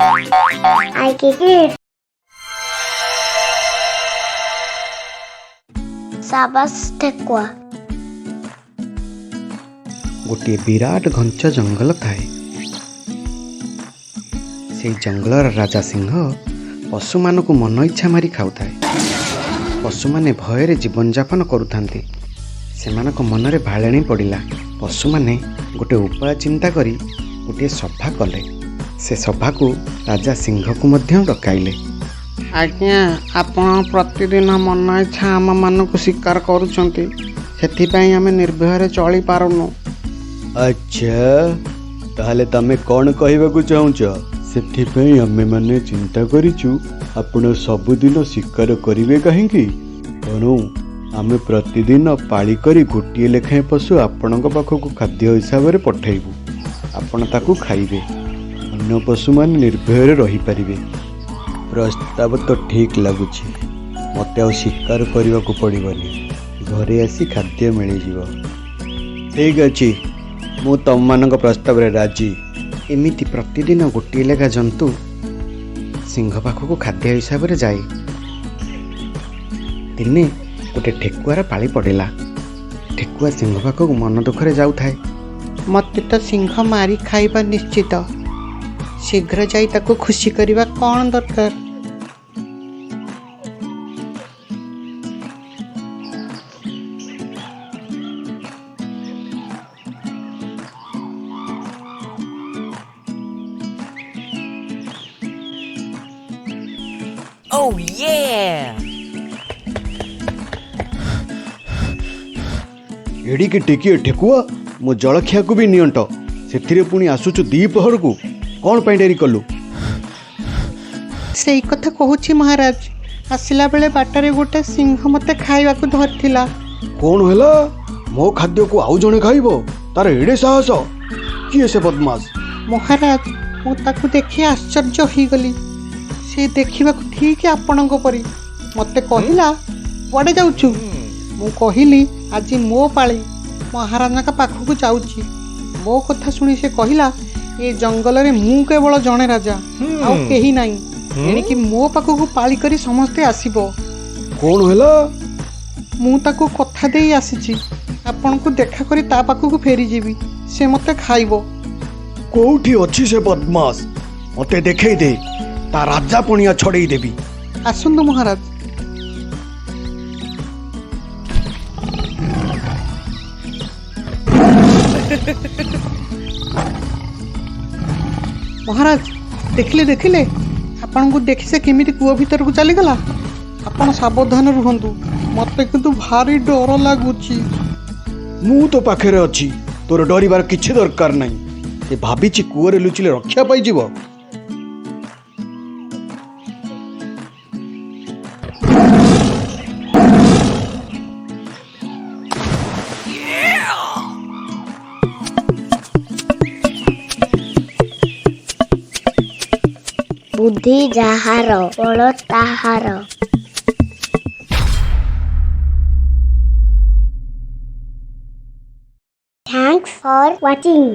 I Kids. ସାବାସ୍ ଠେକୁଆ। ଗୋଟିଏ ବିରାଟ ଘଞ୍ଚ ଜଙ୍ଗଲ ଥାଏ। ସେଇ ଜଙ୍ଗଲର ରାଜା ସିଂହ ପଶୁମାନଙ୍କୁ ମନ ଇଚ୍ଛା ମାରି ଖାଉଥାଏ। ପଶୁମାନେ ଭୟରେ ଜୀବନଯାପନ କରୁଥାନ୍ତି। ସେମାନଙ୍କ ମନରେ ଭାଳେଣି ପଡ଼ିଲା। ପଶୁମାନେ ଗୋଟେ ଉପାୟ ଚିନ୍ତା କରି ଗୋଟିଏ ସଭା କଲେ। ସେ ସଭାକୁ ରାଜା ସିଂହକୁ ମଧ୍ୟ ଡକାଇଲେ। ଆଜ୍ଞା, ଆପଣ ପ୍ରତିଦିନ ମନ ଇଚ୍ଛା ଆମମାନଙ୍କୁ ଶିକାର କରୁଛନ୍ତି, ସେଥିପାଇଁ ଆମେ ନିର୍ଭୟରେ ଚଳିପାରୁନୁ। ଆଚ୍ଛା, ତାହେଲେ ତମେ କ'ଣ କହିବାକୁ ଚାହୁଁଛ? ସେଥିପାଇଁ ଆମେମାନେ ଚିନ୍ତା କରିଛୁ, ଆପଣ ସବୁଦିନ ଶିକାର କରିବେ କାହିଁକି? ବରଂ ଆମେ ପ୍ରତିଦିନ ପାଳି କରି ଗୋଟିଏ ଲେଖାଏଁ ପଶୁ ଆପଣଙ୍କ ପାଖକୁ ଖାଦ୍ୟ ହିସାବରେ ପଠାଇବୁ। ଆପଣ ତାକୁ ଖାଇବେ, ଅନ୍ୟ ପଶୁମାନେ ନିର୍ଭୟରେ ରହିପାରିବେ। ପ୍ରସ୍ତାବ ତ ଠିକ୍ ଲାଗୁଛି। ମୋତେ ଆଉ ଶିକାର କରିବାକୁ ପଡ଼ିବନି, ଘରେ ଆସି ଖାଦ୍ୟ ମିଳିଯିବ। ଠିକ୍ ଅଛି, ମୁଁ ତମମାନଙ୍କ ପ୍ରସ୍ତାବରେ ରାଜି। ଏମିତି ପ୍ରତିଦିନ ଗୋଟିଏ ଲେଖା ଜନ୍ତୁ ସିଂହ ପାଖକୁ ଖାଦ୍ୟ ହିସାବରେ ଯାଏ। ଦିନେ ଗୋଟେ ଠେକୁଆର ପାଳି ପଡ଼ିଲା। ଠେକୁଆ ସିଂହ ପାଖକୁ ମନ ଦୁଃଖରେ ଯାଉଥାଏ। ମୋତେ ତ ସିଂହ ମାରି ଖାଇବା ନିଶ୍ଚିତ। ଶୀଘ୍ର ଯାଇ ତାକୁ ଖୁସି କରିବା କ'ଣ ଦରକାର? Oh yeah! ଏଡ଼ିକି ଟିକିଏ ଠେକୁଆ, ମୋ ଜଳଖିଆକୁ ବି ନିଅଣ୍ଟ, ସେଥିରେ ପୁଣି ଆସୁଛୁ ଦ୍ୱିପ୍ରହରକୁ। କ'ଣ ପାଇଁ ଡେରି କଲୁ? ସେଇ କଥା କହୁଛି ମହାରାଜ, ଆସିଲା ବେଳେ ବାଟରେ ଗୋଟେ ସିଂହ ମୋତେ ଖାଇବାକୁ ଧରିଥିଲା। କ'ଣ ହେଲା? ମୋ ଖାଦ୍ୟକୁ ଆଉ ଜଣେ ଖାଇବ? ତାର ଏଡ଼େ ସାହସ? କିଏ ସେ ବଦମାସ? ମହାରାଜ, ମୁଁ ତାକୁ ଦେଖି ଆଶ୍ଚର୍ଯ୍ୟ ହେଇଗଲି। ସେ ଦେଖିବାକୁ ଠିକ୍ ଆପଣଙ୍କ ପରି। ମୋତେ କହିଲା, କୁଆଡ଼େ ଯାଉଛୁ? ମୁଁ କହିଲି, ଆଜି ମୋ ପାଳି, ମହାରାଜାଙ୍କ ପାଖକୁ ଯାଉଛି। ମୋ କଥା ଶୁଣି ସେ କହିଲା, ଏ ଜଙ୍ଗଲରେ ମୁଁ କେବଳ ଜଣେ ରାଜା, ଆଉ କେହି ନାହିଁ। ଏଣିକି ମୋ ପାଖକୁ ପାଳି କରି ସମସ୍ତେ ଆସିବ। କ'ଣ ହେଲା? ମୁଁ ତାକୁ କଥା ଦେଇ ଆସିଛି, ଆପଣଙ୍କୁ ଦେଖା କରି ତା ପାଖକୁ ଫେରିଯିବି। ସେ ମୋତେ ଖାଇବ। କୋଉଠି ଅଛି ସେ ବଦମାସ? ମୋତେ ଦେଖେଇ ଦେ, ତା ରାଜା ପଣିଆ ଛଡ଼େଇ ଦେବି। ଆସନ୍ତୁ ମହାରାଜ। ମହାରାଜ, ଦେଖିଲେ ଦେଖିଲେ, ଆପଣଙ୍କୁ ଦେଖି ସେ କେମିତି କୂଅ ଭିତରକୁ ଚାଲିଗଲା। ଆପଣ ସାବଧାନ ରୁହନ୍ତୁ, ମୋତେ କିନ୍ତୁ ଭାରି ଡର ଲାଗୁଛି। ମୁଁ ତୋ ପାଖରେ ଅଛି, ତୋର ଡରିବାର କିଛି ଦରକାର ନାହିଁ। ସେ ଭାବିଛି କୂଅରେ ଲୁଚିଲେ ରକ୍ଷା ପାଇଯିବ। ବୁଦ୍ଧି ଯାହାର, ବଳ ତାହାର। Thanks for watching.